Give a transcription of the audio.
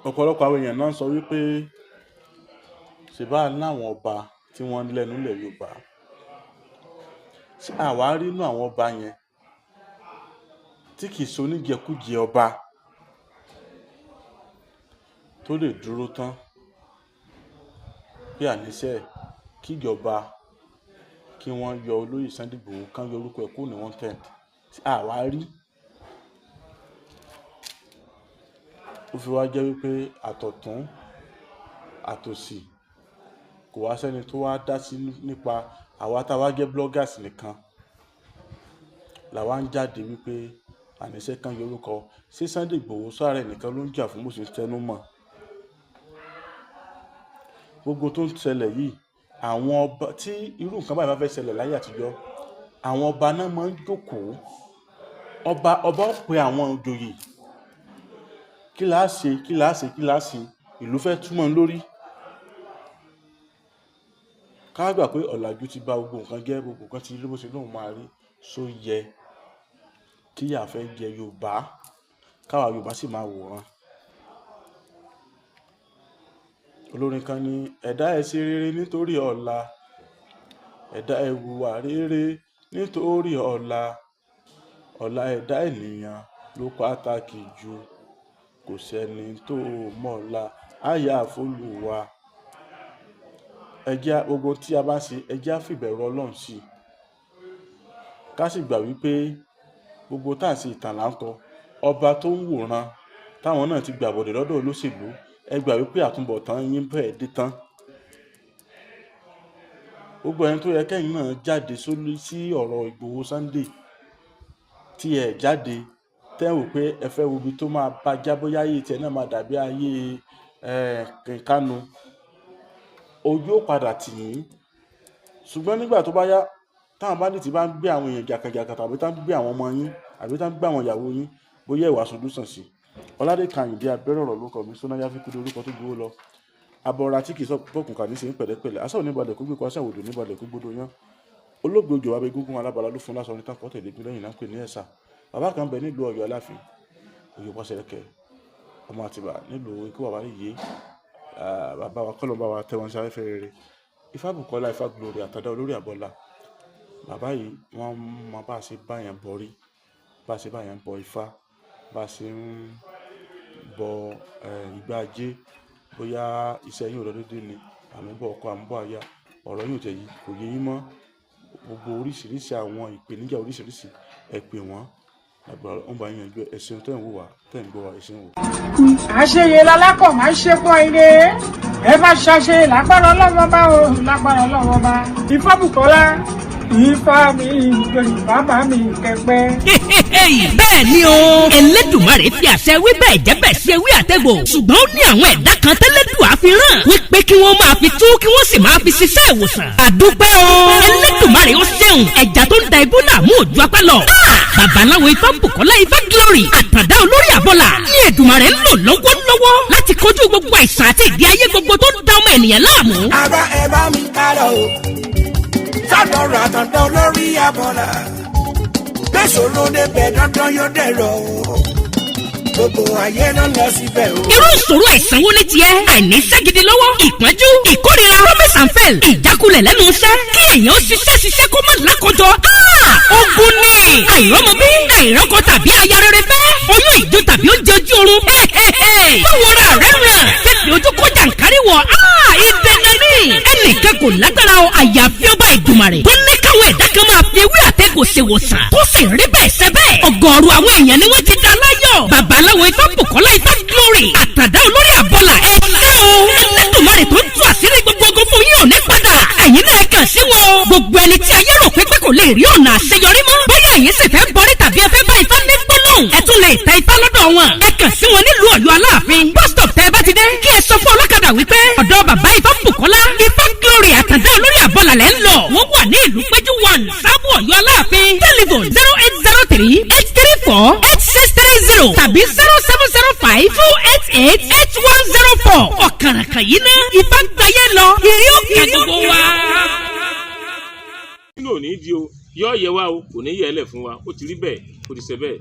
Ọ̀pọ̀lọpọ̀ àwọn èèyàn náà sọ wípé ṣe bá láwọn ọba tí wọ́n lẹ́nu nílẹ̀ Yorùbá, ṣé àwa rí inú àwọn ọba yẹn tí kì í ṣe oníjẹkújẹ ọba tó lè dúró tán pé àníṣe kíjọba kí wọ́n yọ olóyè Sunday Igboho, kán yọ orúkọ ẹ̀ kúrò ní wanted? Ṣé àwa rí? Ó fi wá jẹ́ wípé àtọ̀tún àtòsì kò wá sẹ́ni tó wá dá sí nípa àwa tá a wá jẹ́ bloggers nìkan làwa ń jáde wípé àníṣe kan yọ orúkọ. Ṣé Sunday Igboho sára ẹ̀ nìkan ló ń jà fún? Bó ṣe tẹnu mọ́ gbogbo tó ń ṣẹlẹ̀ yìí, àwọn ọba, tí irú nǹkan báyìí bá fẹ́ ṣẹlẹ̀ láyé àtijọ́, àwọn ọba náà máa ń jókòó. Ọba ó pe àwọn ìjòyè: kí là á ṣe, kí là á ṣe, kí là á ṣe? Ìlú fẹ́ túmọ̀ lórí. Ká gbà pé ọ̀làjú ti bà gbogbo nǹkan jẹ́, gbogbo nǹkan ti rí bó ṣe lóun máa rí. Só yẹ kíyà fẹ́ jẹ Yorùbá, káwa Yorùbá sì máa wòran? Olórin kan ní ẹ̀dá ẹ̀ ṣe rere nítorí ọ̀la, ẹ̀dá ẹ̀ hùwà rere nítorí ọ̀la, ọ̀la ẹ̀dá ènìyàn ló pàtàkì jù, kò sẹ́ni tó mọ̀la àyà f'Olúwa. Ẹ jẹ́ gbogbo tí a bá ṣe, ẹ jẹ́ á fìbẹ̀rù Ọlọ́run sí i, ká sì gbà wípé gbogbo tá à ń ṣe, ìtàn là ń kọ. Ọba tó ń wòran táwọn náà ti gbàbọ̀dẹ̀ lọ́dọ̀ olóṣèlú, ẹ gbà wípé àtúbọ̀tán yín bẹ́ẹ̀ dé tán. Gbogbo ẹni tó yẹ kẹ́yìn náà jáde sí ọ̀rọ̀ Ìgbòho Sunday tí ẹ jáde, tẹ́ ẹ wò pé ẹ fẹ́ wo ibi tó máa bá já, bóyá ayé tiẹ̀ náà máa dàbí ayé Kanu, ojú ó padà tì yín. Ṣùgbọ́n nígbà tó bá yá, táwọn bandit bá ń gbé àwọn èèyàn jàkàjàkà, tàbí tá ń gbé àwọn ọmọ yín, àbí tá ń gbé àwọn ìyàwó yín, bóyá ìwà solution sí. Ọládékan Àyìndé Abẹ́rẹ́ ọ̀rọ̀ lórúkọ mi, sọ́nà yáfi kúndé orúkọ tó gbowó lọ. Abọ́ra tí kì í sọ bọ́kùn kà ní ṣe ń pẹ̀lẹ́pẹ̀lẹ́, aṣọ oníbalẹ̀ kó gbé kó aṣọ àwòdò oníbalẹ̀ kó gbódò yán. Olóògbé òjò abẹ gúngún alábala ló fún lásán onítàn kọ́ tẹ̀lé gún lẹ́yìn náà ń pè ní ẹ̀sà. Bàbá kan bẹ nílùú Ọ̀yọ́ Aláàfin, Òyò Pàṣẹkẹ, ọmọ Àtìbà nílùú ikú bàbá yìí. Bàbá wa kọ́lọ́ bá wa tẹ́ wọn sí afẹ́fẹ́ rere. Ifábùkọ́lá, Ifá Glory, Àtàdá olórí àbọ́lá. Bàbá yìí, wọ́n mọ bá a ṣe báyàn bọrí, bá a ṣe báyàn bọ Ifá, bá a ṣe ń bọ ìgbà ajé. Bóyá iṣẹ́ yín ò lọ déédéé ni, àmúbọ̀ ọkọ, àmúbọ̀ aya, ọ̀rọ̀ yín ò tẹ̀ yìí kò yé yín mọ́, gbogbo oríṣiríṣi àwọn ìpèníjà oríṣiríṣi, ẹ pè wọ́n, agbára wọn bá yín yanjú ẹ. Ṣeun tẹ́ ń wò wá, tẹ́ ń gbọ́ wá, ẹ ṣeun wò. Àṣeyẹ lalákọ̀ máa ń ṣe pọ́n ire. Ẹ bá ṣàṣe lágbára Ọlọ́wọ́ bá o, lágbára Ọlọ́wọ́ bá. Ifábùkọ́lá, Ifá mi gbèrú, bàbá mi kẹpẹ. Bẹ́ẹ̀ ni o, Elédùmarè fi àṣẹ wí bẹ́ẹ̀ jẹ́ bẹ́ẹ̀ ṣe wí àtẹ̀gbò, ṣùgbọ́n ó ní àwọn ẹ̀dá kan tẹ́lẹ̀dùn àfihàn wípé kí wọ́n máa fi tú, kí wọ́n sì máa fi ṣiṣẹ́ ìwòsàn. Àdúpẹ́ o, Elédùmarè ó ṣeun. Ẹja tó ń da ibú náà mú òjú apá lọ. Babaláwo Ifá Bùkọ́lá, Ifá Glory, Àtàndá olórí àbọ̀là ní Èdùmarè ń lò lọ́wọ́lọ́wọ́ láti kojú gbogbo àìsàn àti ìdí ayé gbogbo tó ń da ọmọ ènìyàn láàmú. Àbá ẹ bá mi ká lọ o, sọ́dọ̀ Àtàndá olórí abọ́là. Gbèsòrò débẹ̀, dandan yóò dẹ̀rọ̀ o, gbogbo ayé ló lọ síbẹ̀ o. Irú ìṣòro àìsàn wo ní tiẹ̀? Àìníṣẹ́ gidi lọ́wọ́, ìpọ́njú, ìkórira, promise and fail, ìjákulẹ̀ lẹ́nu iṣẹ́, kí èèyàn ṣiṣẹ́ ṣiṣẹ́ kó má lákọjọ. Ogun ni àìrọ́mọbí, àìrọ́kọ tàbí aya rere fẹ́, oyún ìjó tàbí oúnjẹ ojú oorun. Báwo ra rẹ̀ ràn fífi ojú kó jàǹkárí wọ̀? Ìdènà ní ẹnìkan kò lágbára o, àyàfi ọba Ìdùmarè tó ní káwọn ẹ̀dá kan máa fi ewé àtẹ̀gùn ṣèwòsàn, tó sì rí bẹ́ẹ̀ ṣe bẹ́ẹ̀. Ọ̀gọ̀ọ̀rọ̀ àwọn èèyàn ni wọ́n ti dá láyọ̀. Babaláwo Ifá Bùkọ́lá, Ifá Glory, Àtàdá olórí àbọ̀là, ẹ ṣé o. Ẹlẹ́dùnmarè tó ń tú àṣírí gbogbo ogun fún yín ò ní padà. Ẹ̀yin náà kàn sí wọn. Gbogbo ẹni tí ayé rò pé kò lè rí ọ̀nà àṣeyọrí mọ́, bóyá ẹ̀yin sì fẹ́ bọrí tàbí ẹ fẹ́ bá Ifá ní gbólóhùn, ẹ tún lè tẹ Ifá lọ́dọ̀ wọn. Ẹ kàn sí wọn nílùú Ọ̀yọ́ Aláàfin. Bus stop tẹ́ ẹ bá ti dé, kí ẹ sọ fún ọlọ́kadà wípé ọ̀dọ̀ bàbá Ifá Bùkọ́lá, Ifá Glory, Àtàndá olórí àbọ̀là lẹ́ ń lọ. Wọ́n wà ní ìlú Péjú 1, Sábò, Ọ̀yọ́ Aláàfin. Telephone 08038348630 tàbí 07052888104. Ọ̀kàràkàn yìí ná Ifá gbayé lọ, ìrí òkè gbogbo wa. Nínú òní di o, yóò yẹ wá o, kò ní yẹ ẹ lẹ̀ fún wa. Ó ti rí bẹ́ẹ̀, ó ti ṣe bẹ́ẹ̀.